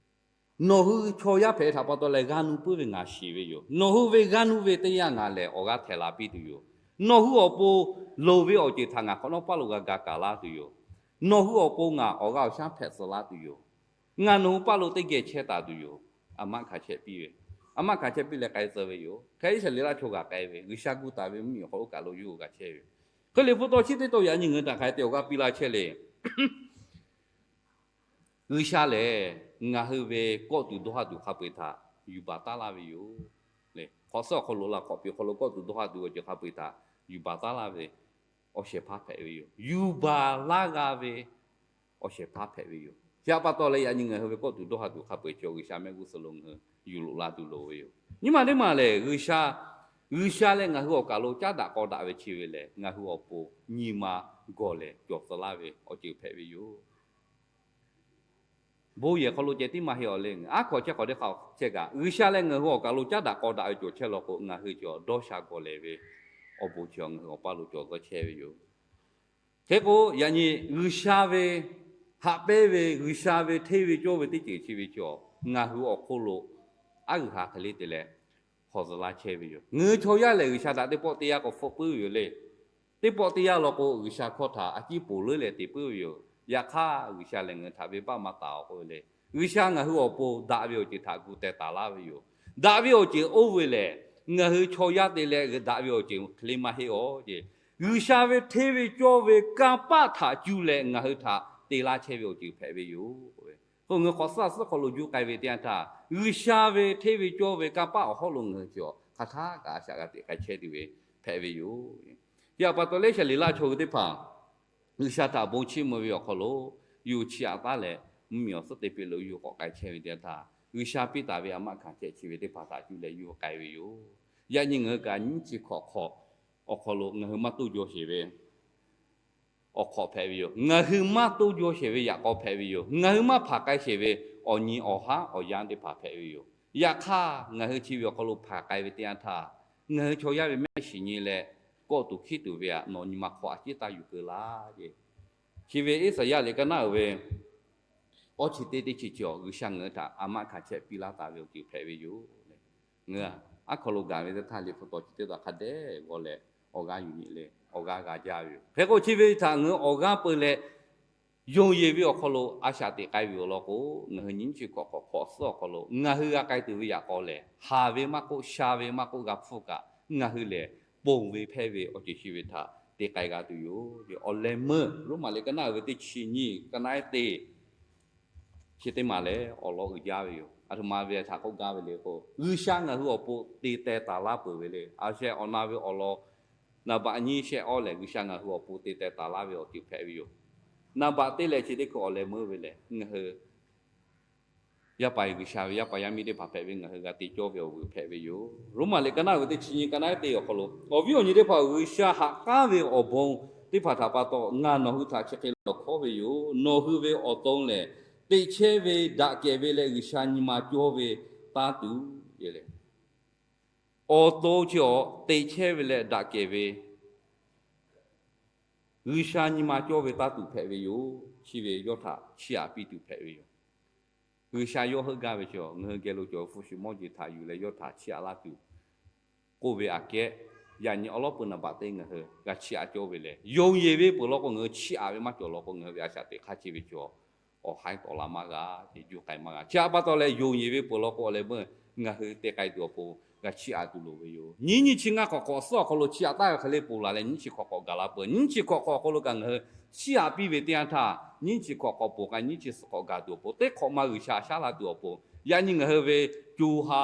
Nawˬ hui chaw yaˇ hpehꞈ ve htaꞈ pa taw leh g'a nuˇ puiˉ ve ngaˬ shiˍ ve yoˬ. Nawˬ hui ve g'a nuˇ ve teˇ yanˇ ngaˬ lehˬ awˬ g'aˇ htehꞈ la piˇ tuˬ yoˬ. Nawˬ hui awˬ pon loˍ ve awˬ ceuˬ htaꞈ ngaˬ hk'awꞈ nawˉ paˇ lo g'a ga kaˬ laˇ tuˬ yoˬ. Nawˬ hui awˬ pon ngaˬ awˬ g'aˇ awˬ shaˉ hpehꞈ tcuh laˇ tuˬ yoˬ. Ngaˬ nawˬ hui paˇ lo teˇ geh chehˇ taˍ tuˬ yoˬ. A maˆ hkanˍ chehˇ piˇ ve, a maˆ hkanˍ chehˇ piˇ leh k'ai tcuh ve yoˬ. Hk'e Iˉsaˍreˍlaˆ chaw g'a k'ai ve, G'uiˬsha gu taˍ ve mvuhˇmiˬ awˬ hk'aw lo oˇ kaˬ lo yawˇ hui g'a chehˇ ve yoˬ. Hk'e liꞈ hpu taw chi teˇ taw yaꞈ nyi ngaˬ hui htaꞈ hk'a te awˬ g'aˇ piˇ laˇ chehˇ le. G'uiˬsha lehˬ, ngaˬ hui ve kawˆ tuˬ dawˇ ha tuˬ hk'a peu-eˬ htaꞈ yuˬ baˬ taˉ laˇ ve yoˬ. Hk'awꞈ suhˉ awˬ hk'aw lo la hk'awꞈ piˍ awˬ hk'aw lo kawˆ tuˬ dawˇ ha tuˬ awˬ ceuˬ hk'a peu-eˬ htaꞈ yuˬ baˬ taˉ laˇ ve awˬ shehˍ hpaˇ hpehꞈ ve yoˬ. Yuˬ baˬ laˇ g'a ve awˬ shehˍ hpaˇ hpehꞈ ve yoˬ. Chi htaꞈ pa taw leh yaꞈ nyi ngaˬ hui ve kawˆ tuˬ dawˇ ha tuˬ hk'a peu-eˬ chi G'uiˬsha mehˆ g'uˇ suhˍ lo ngaˬ hui yuˬ loꞈ la tuˬ loˍ ve yoˬ. Nyi ma teˇ maˬ lehˬ, G'uiˬsha, G'uiˬsha leh ngaˬ hui awˬ kaˬ lo caˉ daꞈ k'aw daꞈ ve chi ve lehˬ, ngaˬ hui awˬ pon nyi ma gawˬ lehˬ cawˬ tcuh laˇ ve awˬ ceuˬ hpehꞈ ve yoˬ. Bon yehˬ hk'aw lo ceh tiˉ maˇ heˆ awˬ le, aˉ hkawꞈ chehˇ hk'awꞈ teˇ hk'a chehˇ kaꞈ, G'uiˬsha leh ngaˬ hui awˬ kaˬ lo caˉ daꞈ k'aw daꞈ ve cawˬ chehˇ law k'o, ngaˬ hui cawˬ dawˇ sha gawˬ lehˬ ve awˬ bon chi ngaˬ hui awˬ paˇ lo cawˬ tcuh chehˇ ve yoˬ. Hk'e k'o, yaꞈ nyi G'uiˬsha ve haꞈ pehnˇ ve, G'uiˬsha ve hteˇ ve cawˇ ve teˇ ceuˬ chi ve cawˬ ngaˬ hui awˬ hk'oˆ lo aˉ g'uiˬ ha hk'e le te leh hawˬ zuhˬ laˇ chehˇ ve yoˬ. Ngaˬ hui chaw yaˇ lehˬ, G'uiˬsha htaꞈ teˇ pawˆ teˇ yanˇ k'awꞈ hpfuhˆ puiˉ ve yoˬ le. Teˇ pawˆ teˇ yanˇ law k'o, G'uiˬsha hkawˇ htaꞈ a ciˉ ponˬ leuˉ leh te puiˉ ve yoˬ. Yaꞈ hk'aˇ, G'uiˬsha lehˬ ngaˬ hui htaꞈ venˇbaˆ maˇ taˍ awˬ k'oˆ ve le. G'uiˬsha ngaˬ hui awˬ pon daꞈ ve awˬ ceuˬ htaꞈ gu teh taˍ laˇ ve yoˬ. Daꞈ ve awˬ ceuˬ oˇ ve lehˬ, ngaˬ hui chaw yaˇ te leh daꞈ ve awˬ ceuˬ hk'e le maˇ heˆ awˬ ce. G'uiˬsha ve hteˇ ve cawˇ ve kanˇ paˆ htaꞈ cuˇ leh ngaˬ hui htaꞈ te laˇ chehˇ ve awˬ ceuˬ hpehꞈ ve yoˬ. K'o, ngaˬ hui k'awꞈ suhˉ a suhˉ hk'aw lo juˇ k'ai ve teˇ yanˇ htaˇ, G'uiˬsha ve hteˇ ve cawˇ ve kanˇ paˆ awˬ hawˉ lo ngaˬ hui cawˬ hk'aˬ htaˇ kaꞈ a shaꞈ g'a teꞈ k'ai chehˇ tuˬ ve hpehꞈ ve yoˬ. Chi htaꞈ pa taw leh, Iˉsaˍreˍlaˆ chaw hui teˇ hpaˍ G'uiˬsha htaꞈ bon chiˇ mvuh ve awˬ hk'aw lo yawˇ hui chiˇ aꞈ taˉ leh, mvuhˇmiˬ awˬ suhˉ teˇ peˆ lo yawˇ hui k'awꞈ k'ai chehˇ ve teˇ yanˇ htaˇ, G'uiˬsha piˇ taˍ ve a maˆ hkanˍ chehˇ chi ve teˇ hpaˍ htaꞈ cuˇ leh yawˇ hui k'ai ve yoˬ. Yaꞈ nyi ngaˬ hui kaꞈ nyiˇ chi hkawꞈ hk'awꞈ awˬ hk'aw lo ngaˬ hui maˇ toˇ jaw sheˍ ve awˬ hk'awꞈ hpehꞈ ve yoˬ. Ngaˬ hui maˇ toˇ jaw sheˍ ve yaꞈ k'aw hpehꞈ ve yoˬ. Ngaˬ hui maˇ hpanˍ k'ai sheˍ ve awˬ nyi awˬ haˉ awˬ yanˇ teˇ hpaˍ hpehꞈ ve yoˬ. Yaꞈ hk'aˇ, ngaˬ hui chi ve awˬ hk'aw lo hpanˍ k'ai ve teˇ yanˇ htaˇ, ngaˬ hui chaw yaˇ ve mehˆ shiˍ nyi leh kawˆ tuˬ hkiˉ tuˬ ve htaꞈ nawˬ nyi ma hk'aw a ciˉ taˇ yuˬ keu laˇ ce. Chi ve Iˉsaˍyaˆ liꞈ ka naˉ uiˍ ve awˇ chi teˇ teˇ chi cawˬ G'uiˬsha ngaˬ hui htaꞈ a maˆ hkanˍ chehˇ piˇ laˇ taˍ ve awˬ ceuˬ hpehꞈ ve yoˬ. Ngaˬ hui aˉ hk'aw lo gaˬ ve teˇ htaˇ, liꞈ hpu taw chi teˇ htaꞈ hk'a dehꞈ g'aw leh awˬ g'aˇ yuˬ nyi le, awˬ g'aˇ g'a jaˇ ve yoˬ. Hk'e k'o, chi ve htaꞈ ngaˬ hui awˬ g'aˇ peu leh yonˍ yeˬ ve awˬ hk'aw lo a shaꞈ teꞈ k'ai ve awˬ lawn k'o, ngaˬ hui nyiˇ chi hkawꞈ hk'awꞈ hk'awꞈ suhˉ awˬ hk'aw lo ngaˬ hui g'a k'ai tuˬ ve yaꞈ k'aw lehˬ, haˍ ve maˇ k'oˆ, sha ve maˇ k'oˆ, g'a hpfuhˇ kaꞈ, ngaˬ hui lehˬ ponˬ ve hpehˇ ve awˬ ceuˬ chi ve htaꞈ te k'ai g'a tuˬ yoˬ. Awˬ leh meuˇ Roˉmaꞈ liꞈ ka naˉ uiˍ ve teˇ chi nyiˇ, ka naˉ ehˉ teˇ chi teˇ maˬ lehˬ awˬ lawn uiˍ jaˇ ve yoˬ. Aˬ htoꞈ ma ve htaꞈ k'oˆ gaˇ ve le k'o, G'uiˬsha ngaˬ hui awˬ pon te teh taˍ laˇ peuˬ ve le. A sheh awˬ na ve awˬ lawn naˍ baꞈ nyiˇ shehˆ awˇ lehˬ, G'uiˬsha ngaˬ hui awˬ pon te teh taˍ laˇ ve awˬ ceuˬ hpehꞈ ve yoˬ. Naˍ baꞈ teˇ lehˬ chi teˇ hkui awˬ leh meuˇ ve lehˬ, ngaˬ hui yaˇ paˍ G'uiˬsha ve yaˇ paˍ yaˇ miˇ teˇ hpaˍ hpehꞈ ve ngaˬ hui g'a te cawˇ ve awˬ vuiˬ hpehꞈ ve yoˬ. Roˉmaꞈ liꞈ ka naˉ uiˍ ve teˇ chi nyiˇ, ka naˉ ehˉ teˇ awˬ hk'aw lo, awˬ viˉ awˬ nyi teˇ hpaˍ, G'uiˬsha haꞈ k'aˉ ve awˬ bon teˇ hpaˍ htaꞈ pa taw ngaˬ nawˬ hui htaꞈ chi hk'e lawˬ hkawˉ ve yoˬ. Nawˬ hui ve awˬ to lehˬ, teꞈ chehˇ ve, daꞈ kehˬ ve leh G'uiˬsha nyi ma cawˇ ve taˇ tuˬ le. Awˬ to chi awˬ teꞈ chehˇ ve leh daꞈ kehˬ ve, G'uiˬsha nyi ma cawˇ ve taˇ tuˬ hpehꞈ ve yoˬ. Chi ve yawˇ htaꞈ chiˇ aꞈ piˇ tuˬ hpehꞈ ve yoˬ. G'uiˬsha yawˇ heuˆ gaˇ ve chi ngaˬ hui geh lo cawˬ ve hpu shi mawˇ jeˬ htaꞈ yuˬ leh yawˇ htaꞈ chiˇ aꞈ laˇ tuˬ k'oˆ ve aꞈ kehˉ, yaꞈ nyi awˬ lawˉ peuˬ naˍ baꞈ teˇ ngaˬ hui g'a chiˇ aꞈ cawˇ ve lehˬ, yonˍ yeˬ ve peuˬ law k'o ngaˬ hui chiˇ aꞈ ve maˇ cawˬ law k'o, ngaˬ hui ve a shaꞈ teꞈ hk'aˇ chi ve cawˬ awˬ haiˉ tawˍ la maˇ g'a, te juˇ k'ai maˇ g'a. Chi htaꞈ pa taw leh yonˍ yeˬ ve peuˬ law k'o, awˬ leh meuˇ ngaˬ hui te k'ai tuˬ awˬ pon g'a chiˇ aꞈ tuˬ loˍ ve yoˬ. Nyiˇ nyiˇ chi ngaˇ hk'awꞈ hk'awꞈ suhˉ awˬ hk'aw lo chiˇ aꞈ taˉ ve hk'e le ponˬ laˬ leh, nyiˇ chi hk'awꞈ hk'awꞈ gaˬ la peuˬ. Nyiˇ chi hk'awꞈ hk'awꞈ awˬ hk'aw lo kaꞈ ngaˬ hui chiˇ aꞈ piˇ ve teˇ yanˇ htaˇ, nyiˇ chi hk'awꞈ hk'awꞈ ponˬ k'ai nyiˇ chi suhˍ hk'awꞈ gaˬ tuˬ awˬ pon, teˇ hk'awꞈ ma G'uiˬsha shaˉ la tuˬ awˬ pon, yaꞈ nyi ngaˬ hui ve co ha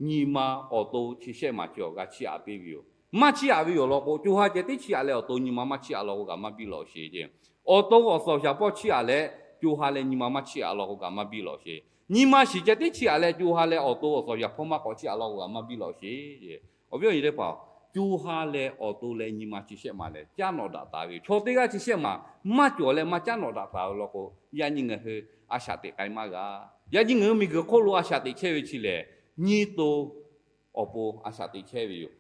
nyi ma awˬ to chi shehˆ maˬ chi awˬ g'a chiˇ aꞈ piˇ ve yoˬ. maˇ chiˇ aꞈ ve yoˬ law k'o, co ha ceh tiˉ chiˇ aꞈ leh awˬ to nyi ma maˇ chiˇ aꞈ law k'o kaꞈ maˇ biˇ lawꞈ sheˍ ce. Awˬ to awˬ suhˍ awˬ shaˍ hpawˇ chiˇ aꞈ leh co ha leh nyi ma maˇ chiˇ aꞈ law k'o kaꞈ maˇ biˇ lawꞈ sheˍ. Nyi ma shiˍ ceh tiˉ chiˇ aꞈ leh co ha leh awˬ to awˬ suhˍ awˬ shaˍ hpawˇ maˇ k'awꞈ chiˇ aꞈ law k'o kaꞈ maˇ biˇ lawꞈ sheˍ ce. Awˬ viˉ awˬ nyi teˇ hpaˍ, co ha leh awˬ to leh nyi ma chi shehˆ maˬ lehˬ caˉ nawꞈ daꞈ taˍ ve yoˬ. Chaw teˇ g'aˇ chi shehˆ maˬ maˇ cawˬ leh maˇ caˉ nawꞈ daꞈ taˍ ve law k'o, yaꞈ nyi ngaˬ hui a shaꞈ teꞈ k'ai maˇ g'a. Yaꞈ nyi ngaˬ hui miˬguiˬ hk'oˆ lo a shaꞈ teꞈ chehˇ ve chi lehˬ, nyi to awˬ pon a shaꞈ teꞈ chehˇ ve yoˬ.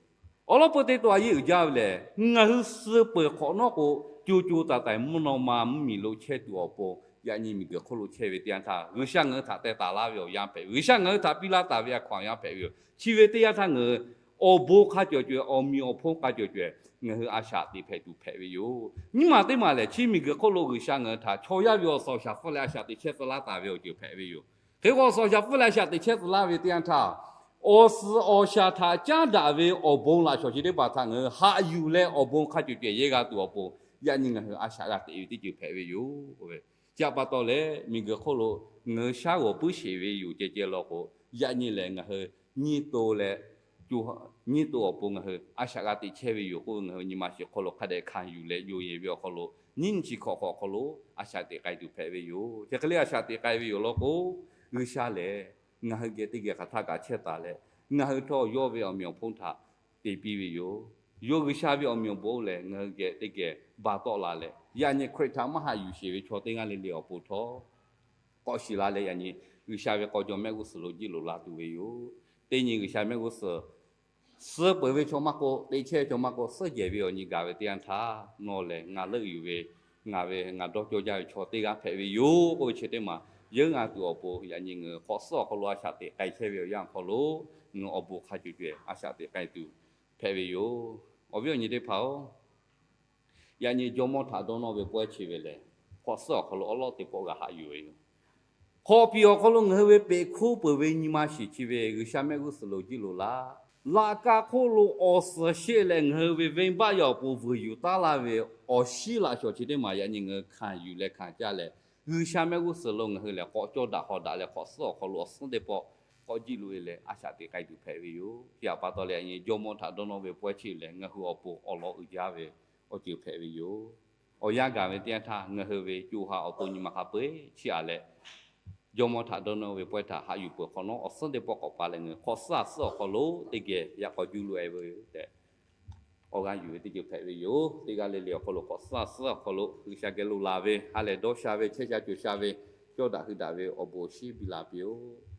Awˬ lawn peu te taw a yeˇ uiˍ jaˇ ve lehˬ, ngaˬ hui suh peuˬ hk'awꞈ nawˉ k'o, co co taiˍ taiˍ mvuhˇ naw ma mvuhˇmiˬ lo chehˇ tuˬ awˬ pon, yaꞈ nyi miˬguiˬ hk'oˆ lo chehˇ ve teˇ yanˇ htaˇ, G'uiˬsha ngaˬ hui htaꞈ teh taˍ laˇ ve awˬ yanˇ hpehꞈ ve, G'uiˬsha ngaˬ hui htaꞈ piˇ laˇ taˍ ve a hkaw anˬ yanˇ hpehꞈ ve yoˬ. Chi ve teˇ yanˇ htaˇ ngaˬ hui awˬ bon hk'a cawˬ cawehˬ, awˬ meꞈ awˬ hponˇ hk'a cawˬ cawehˬ, ngaˬ hui a shaꞈ teꞈ hpehꞈ tuˬ hpehꞈ ve yoˬ. Nyiˇ maˬ teˇ maˬ lehˬ, chi miˬguiˬ hk'oˆ lo G'uiˬsha ngaˬ hui htaꞈ chaw yaˇ ve awˬ suhˍ awˬ shaˍ hpfuhˇ leh a shaꞈ teꞈ chehˇ tcuh laˇ taˍ ve awˬ ceuˬ hpehꞈ ve yoˬ. Hk'e k'o awˬ suhˍ awˬ shaˍ hpfuhˇ leh a shaꞈ teꞈ chehˇ tcuh laˇ ve teˇ yanˇ htaˇ, awˬ suhˍ awˬ shaˍ htaꞈ caˉ daꞈ ve awˬ bon laꞈ shawˍ chi teˇ hpaˍ htaꞈ ngaˬ hui haꞈ yuˬ leh awˬ bon hk'a cawˬ cawehˬ yehˇ g'a tuˬ awˬ pon, yaꞈ nyi ngaˬ hui a shaꞈ g'a teꞈ ve teˇ ceuˬ hpehꞈ ve yoˬ. Chi htaꞈ pa taw leh, miˬguiˬ hk'oˆ lo ngaˬ hui shaˉ g'awˬ puiˉ sheˍ ve yoˬ ceh ceh law k'o, yaꞈ nyi lehˬ ngaˬ hui nyi to leh, nyi to awˬ pon ngaˬ hui a shaꞈ g'a teꞈ chehˇ ve yoˬ k'oˆ ve ngaˬ hui nyi ma shiˍ hk'aw lo hk'a dehꞈ hkanˍ yuˬ leh yonˍ yeˬ ve awˬ hk'aw lo, nyiˇ nyi chi hk'awꞈ hk'awꞈ hk'aw lo a shaꞈ teꞈ k'ai tuˬ hpehꞈ ve yoˬ. Chi hk'e le a shaꞈ teꞈ k'ai ve yoˬ law k'o, G'uiˬsha lehˬ ngaˬ hui geh teˇ geh hk'aˬ htaˇ kaꞈ chehˇ taˍ leh, ngaˬ hui htawˇ yawˇ ve awˬ meꞈ awˬ hponˇ htaꞈ te piˇ ve yoˬ. Yawˇ G'uiˬsha ve awˬ meꞈ awˬ bon lehˬ ngaˬ hui geh teˇ geh ba tawˆ la leh, yaꞈ nyi Hkriꞈ htaꞈ maˇ haꞈ yuˬ sheˍ ve chaw teˇ g'aˇ le le awˬ pon htawˇ, k'awꞈ shiˍ la leh yaꞈ nyi G'uiˬsha ve k'aw jawˇ mehˆ g'uˇ suhˍ lo jiˇ loꞈ la tuˬ ve yoˬ. Teˇ nyi G'uiˬsha mehˆ g'uˇ suhˍ suh peuˬ ve chaw maˇ k'oˆ, teꞈ chehˇ ve chaw maˇ k'oˆ, suhˉ jehˬ ve awˬ nyi gaˬ ve teˇ yanˇ htaˇ, nawˬ lehˬ ngaˬ leuˆ yuˬ ve, ngaˬ ve ngaˬ dawˇ cawˇ jaˇ ve chaw teˇ g'aˇ hpehꞈ ve yoˬ k'oˆ ve chi teˇ maˬ yeuˉ ngaˬ tuˬ awˬ pon, yaꞈ nyi ngaˬ hui hk'awꞈ suhˉ awˬ hk'aw lo a shaꞈ teꞈ k'ai chehˇ ve awˬ yanˇ awˬ hk'aw lo, ngaˬ hui awˬ bon hk'a cawˬ cawehˬ a shaꞈ teꞈ k'ai tuˬ hpehꞈ ve yoˬ. Awˬ viˉ awˬ nyi teˇ hpaˍ-oˬ, yaꞈ nyi jawˇmawˇ htaꞈ dawˇ nawˇ ve pawehˇ chi ve lehˬ, hk'awꞈ suhˉ awˬ hk'aw lo awˉ lawˉ teˇ pawˆ g'a haꞈ yuˬ ve yoˬ. Hk'awꞈ piˍ awˬ hk'aw lo ngaˬ hui ve peꞈ hkoˇ peuˬ ve nyi ma shiˍ chi ve G'uiˬsha mehˆ g'uˇ suhˍ lo jiˇ loꞈ la. Laꞈ ka hk'oˆ lo awˬ suhˍ sheˆ leh ngaˬ hui ve venˇbaˆ yaˇ awˬ pon vuiˬ yuˬ taˉ laˇ ve awˬ shiˉ laꞈ shawˍ chi teˇ maˬ yaꞈ nyi ngaˬ hui hkanˍ yuˬ leh hkanˍ caˇ leh, G'uiˬsha mehˆ g'uˇ suhˍ lo ngaˬ hui lehˬ k'awꞈ cawˇ daꞈ haw daꞈ leh hk'awꞈ suhˉ awˬ hk'aw lo awˬ suhˉ teˇ pawˆ k'awꞈ jiˇ loꞈ e leh a shaꞈ teꞈ k'ai tuˬ hpehꞈ ve yoˬ. Chi htaꞈ pa taw leh yaꞈ nyi jawˇmawˇ htaꞈ dawˇ nawˇ ve pawehˇ chi lehˬ, ngaˬ hui awˬ pon awˬ lawn uiˍ jaˇ ve awˬ ceuˬ hpehꞈ ve yoˬ. Awˬ yanˇ gaˬ ve teˇ yanˇ htaˇ ngaˬ hui ve co ha awˬ to nyi ma hk'a peu-eˬ chiˇ aꞈ leh, jawˇmawˇ htaꞈ dawˇ nawˇ ve pawehˇ htaꞈ haꞈ yuˬ peuˬ hk'awꞈ nawˉ, awˬ suhˉ teˇ pawˆ k'awꞈ pa leh ngaˬ hui hk'awꞈ suhˉ a suhˉ awˬ hk'aw lo teˇ geh yaꞈ k'aw juˇ loꞈ e ve tehꞈ awˬ g'aˇ yuˬ ve teˇ ceuˬ hpehꞈ ve yoˬ. Teˇ g'aˇ le le awˬ hk'aw lo hk'awꞈ suhˉ a suhˉ awˬ hk'aw lo G'uiˬsha geh loꞈ la ve, ha lehˬ dawˇ sha ve, chehˇ sha cawˬ sha ve, cawˇ daꞈ hui daꞈ ve awˬ bon awˬ shiˉ biˇ la piˇ-oˆ.